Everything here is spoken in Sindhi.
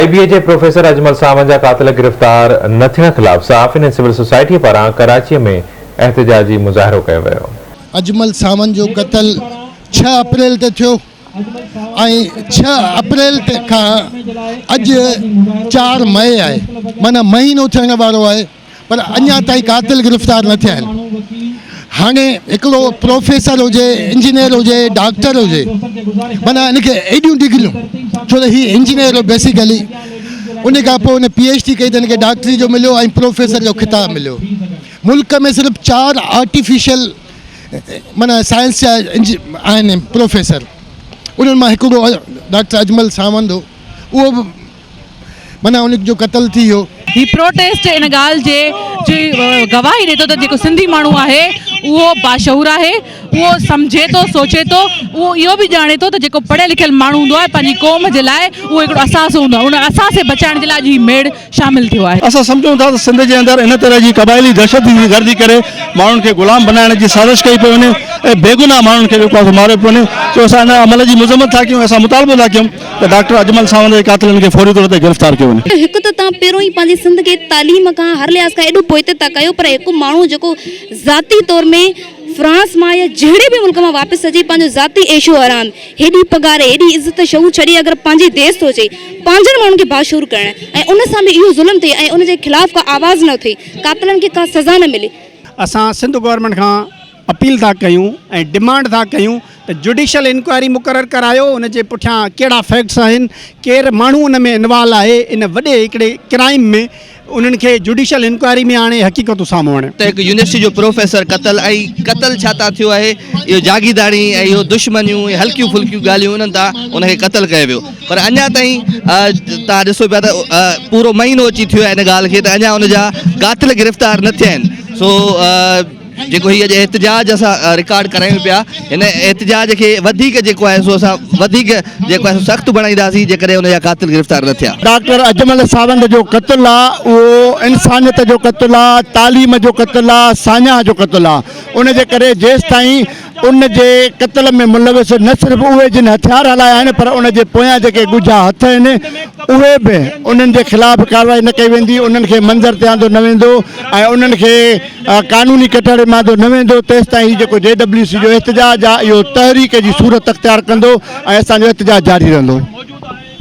آء بي اي جي پروفيسر اجمل ساوند جا قاتل گرفتار نه ٿيڻ خلاف صحافين ۽ سول سوسائٽيء پاران ڪراچيء ۾ احتجاجي مظاهرو ڪيو ويو. اجمل ساوند جو قتل ڇهه اپريل تي ٿيو ۽ ڇهه اپريل کان اڄ چار مئي آهي معنيٰ مهينو ٿيڻ وارو آهي. پر اڃا تائين قاتل گرفتار نه ٿيا آهن. هاڻي هڪڙو پروفيسر هجي، انجنيئر هجي، ڊاڪٽر هجي معنيٰ ان کي ايڏيون ڊگريون ڇو ته هي انجنيئر هو بيسيڪلي ان کان پوء هن پي ايڇ ڊي ڪئي ته هن کي ڊاڪٽري جو مليو ۽ پروفيسر جو خطاب مليو. ملڪ ۾ صرف چار آرٽيفيشل معنيٰ سائنس جا آهن پروفيسر انهن مان هڪڙو ڊاڪٽر اجمل ساوند هو اهو به معنيٰ ان جو قتل ٿي ويو. هي پروٽيسٽ ان ڳالهه جي جي گواهي ڏئي ٿو ته جيڪو سنڌي ماڻهو آهي اهو باشعور آهي اهو سمجهي ٿو سوچي ٿو اهو اهو به ڄاڻي ٿو ته جيڪو پڙهيل لکيل ماڻهو هوندو آهي پنهنجي قوم جي لاء اهو هڪڙو اثاثو هوندو آهي ان اثاثي بچائڻ جي لاء اڄ هي ميڙ شامل ٿيو آهي. اسان سمجهون ٿا ته سنڌ جي اندر ان طرح جي قبائلي دهشتگردي ڪري ماڻهن کي غلام بنائڻ جي سازش ڪئي پئي وڃي ۽ بيگناهه ماڻهن کي جيڪو آهي سو ماريو پيو وڃي سو اسان ان عمل جي مذمت ٿا ڪيون ۽ اسان مطالبو ٿا ڪيون ته ڊاڪٽر اجمل ساوند جي قاتلن کي فوري طور تي گرفتار ڪيو وڃي. هڪ ته توهان پهريون ئي پنهنجي سنڌ کي تعليم کان هر لحاظ کان ايڏو پوئتي ٿا ڪيو پر هڪ ماڻهو جيڪو ذاتي طور ۾ فرانس مان يا جهڙي به ملڪ مان واپس اچي پنهنجو ذاتي عيش و آرام هيڏي پگهار هيڏي عزت شعور ڇڏي اگر پنهنجي ديس ٿو اچي پنهنجن ماڻهن کي باشعور ڪرڻ ۽ ان سان به اهو ظلم ٿئي ۽ ان جي خلاف ڪا آواز نه اٿي قاتلن کي ڪا سزا نه ملي. اسان سنڌ گورنمينٽ کان اپيل ٿا ڪيون ۽ ڊمانڊ ٿا ڪيون ته جوڊيشل انڪوائري مقرر ڪرايو ان جي پٺيان ڪهڙا فيڪٽس آهن ڪير ماڻهو ان ۾ انوالو آهي ان وڏي هڪڙي ڪرائيم ۾ انهن کي جوڊيشل انڪوائري ۾ آڻي حقيقتون سامهون آڻيو. ته هڪ يونيورسٽي جو پروفيسر قتل ۽ قتل ڇا تان ٿيو آهي اهو جاگيداڻي ۽ اهو دشمنيون ۽ هلڪيون ڦلڪيون ڳالهيون انهن تان ان کي قتل ڪيو ويو پر اڃا تائين توهان ڏسو پيا ته پورو مهينو اچي ٿيو آهي ان ڳالهه کي ته اڃا ان جا قاتل گرفتار نه ٿيا آهن سو جيڪو هي اڄ احتجاج اسان رڪارڊ ڪرايون پيا هن احتجاج کي وڌيڪ جيڪو آهي سو اسان وڌيڪ جيڪو آهي سو سخت بڻائينداسين جيڪڏهن ان جا قاتل گرفتار نه ٿيا. ڊاڪٽر اجمل ساوند جو قتل آ اهو انسانيت جو قتل آ، تعليم جو قتل آ، ساڃاهه جو قتل آ ان جي ڪري جيستائين ان جي قتل ۾ ملوث نه صرف اهي جن هٿيار هلايا آهن پر ان جي پويان جيڪي ڳجها هٿ آهن اهي به انهن جي خلاف ڪارروائي نه ڪئي ويندي انهن کي منظر تي آندو نه ويندو ۽ انهن کي قانوني ڪٽهڙي ۾ آندو نه ويندو تيستائين هي جيڪو جي ڊبليو سي جو احتجاج آهي اهو تحريڪ جي صورت اختيار ڪندو ۽ اسان جو احتجاج جاري رهندو.